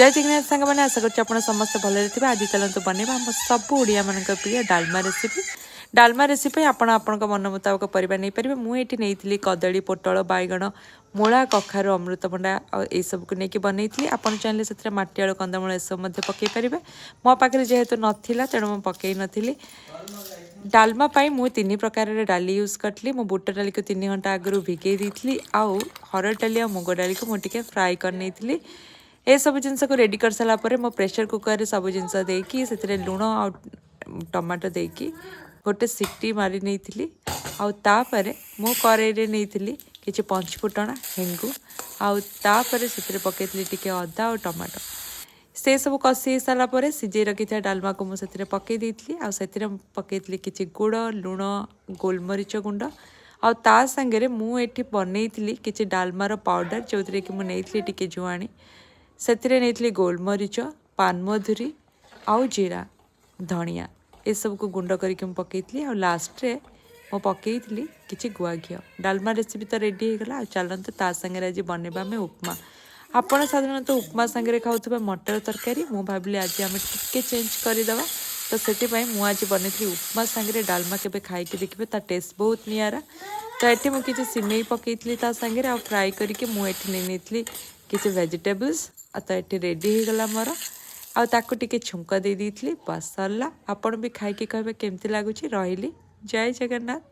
ଜୟ ଜଗନ୍ନାଥ ସାଙ୍ଗମାନେ, ଆଶା କରୁଛି ଆପଣ ସମସ୍ତେ ଭଲରେ ଥିବେ। ଆଜି ଚାଲନ୍ତୁ ବନେଇବା ଆମ ସବୁ ଓଡ଼ିଆମାନଙ୍କ ପ୍ରିୟ ଡାଲମା ରେସିପି। ଡାଲମା ରେସିପି ପାଇଁ ଆପଣ ଆପଣଙ୍କ ମନ ମୁତାବକ ପରିବା ନେଇପାରିବେ। ମୁଁ ଏଠି ନେଇଥିଲି କଦଳୀ, ପୋଟଳ, ବାଇଗଣ, ମୂଳା, କଖାରୁ, ଅମୃତଭଣ୍ଡା ଆଉ ଏଇସବୁକୁ ନେଇକି ବନେଇଥିଲି। ଆପଣ ଚାହିଁଲେ ସେଥିରେ ମାଟି ଆଳୁ, କନ୍ଦମୂଳ ଏସବୁ ମଧ୍ୟ ପକାଇ ପାରିବେ। ମୋ ପାଖରେ ଯେହେତୁ ନଥିଲା, ତେଣୁ ମୁଁ ପକାଇ ନଥିଲି। ଡାଲମା ପାଇଁ ମୁଁ ତିନି ପ୍ରକାରର ଡାଲି ୟୁଜ୍ କରିଥିଲି। ମୁଁ ବୁଟ ଡାଲିକୁ 3 ଘଣ୍ଟା ଆଗରୁ ଭିଗେଇ ଦେଇଥିଲି ଆଉ ହରଡ଼ ଡାଲି ଆଉ ମୁଗ ଡାଲିକୁ ମୁଁ ଟିକେ ଫ୍ରାଏ କରିନେଇଥିଲି। ଏସବୁ ଜିନିଷକୁ ରେଡ଼ି କରିସାରିଲା ପରେ ମୁଁ ପ୍ରେସର କୁକରରେ ସବୁ ଜିନିଷ ଦେଇକି, ସେଥିରେ ଲୁଣ ଆଉ ଟମାଟୋ ଦେଇକି ଗୋଟେ ସିଟି ମାରି ନେଇଥିଲି। ଆଉ ତାପରେ ମୁଁ କରେଇରେ ନେଇଥିଲି କିଛି ପଞ୍ଚଫୁଟଣ, ହେଙ୍ଗୁ ଆଉ ତାପରେ ସେଥିରେ ପକାଇଥିଲି ଟିକେ ଅଦା ଆଉ ଟମାଟୋ। ସେ ସବୁ କଷି ହେଇସାରିଲା ପରେ ସିଝେଇ ରଖିଥିବା ଡାଲମାକୁ ମୁଁ ସେଥିରେ ପକାଇ ଦେଇଥିଲି। ଆଉ ସେଥିରେ ମୁଁ ପକାଇଥିଲି କିଛି ଗୁଡ଼, ଲୁଣ, ଗୋଲମରିଚ ଗୁଣ୍ଡ। ଆଉ ତା ସାଙ୍ଗରେ ମୁଁ ଏଠି ବନେଇଥିଲି କିଛି ଡାଲମାର ପାଉଡ଼ର, ଯେଉଁଥିରେ କି ମୁଁ ନେଇଥିଲି ଟିକେ ଜୁଆଣି, ସେଥିରେ ନେଇଥିଲି ଗୋଲମରିଚ, ପାନମଧୁରୀ ଆଉ ଜିରା, ଧଣିଆ, ଏସବୁକୁ ଗୁଣ୍ଡ କରିକି ମୁଁ ପକାଇଥିଲି। ଆଉ ଲାଷ୍ଟରେ ମୁଁ ପକାଇଥିଲି କିଛି ଗୁଆ ଘିଅ। ଡାଲମା ରେସିପି ତ ରେଡ଼ି ହେଇଗଲା। ଆଉ ଚାଲନ୍ତୁ, ତା ସାଙ୍ଗରେ ଆଜି ବନେଇବା ଆମେ ଉପମା। ଆପଣ ସାଧାରଣତଃ ଉପମା ସାଙ୍ଗରେ ଖାଉଥିବା ମଟର ତରକାରୀ। ମୁଁ ଭାବିଲି ଆଜି ଆମେ ଟିକେ ଚେଞ୍ଜ କରିଦେବା, ତ ସେଥିପାଇଁ ମୁଁ ଆଜି ବନେଇଥିଲି ଉପମା ସାଙ୍ଗରେ ଡାଲମା। କେବେ ଖାଇକି ଦେଖିବେ, ତା ଟେଷ୍ଟ ବହୁତ ନିଆରା। ତ ଏଠି ମୁଁ କିଛି ସିମେଇ ପକାଇଥିଲି ତା ସାଙ୍ଗରେ ଆଉ ଫ୍ରାଏ କରିକି ମୁଁ ଏଠି ନେଇ ନେଇଥିଲି କିଛି ଭେଜିଟେବଲ୍ସ। ଆଉ ତ ଏଠି ରେଡ଼ି ହେଇଗଲା ମୋର। ଆଉ ତାକୁ ଟିକେ ଛୁଙ୍କ ଦେଇ ଦେଇଥିଲି, ବାସ୍ ସରିଲା। ଆପଣ ବି ଖାଇକି କହିବେ କେମିତି ଲାଗୁଛି। ରହିଲି, ଜୟ ଜଗନ୍ନାଥ।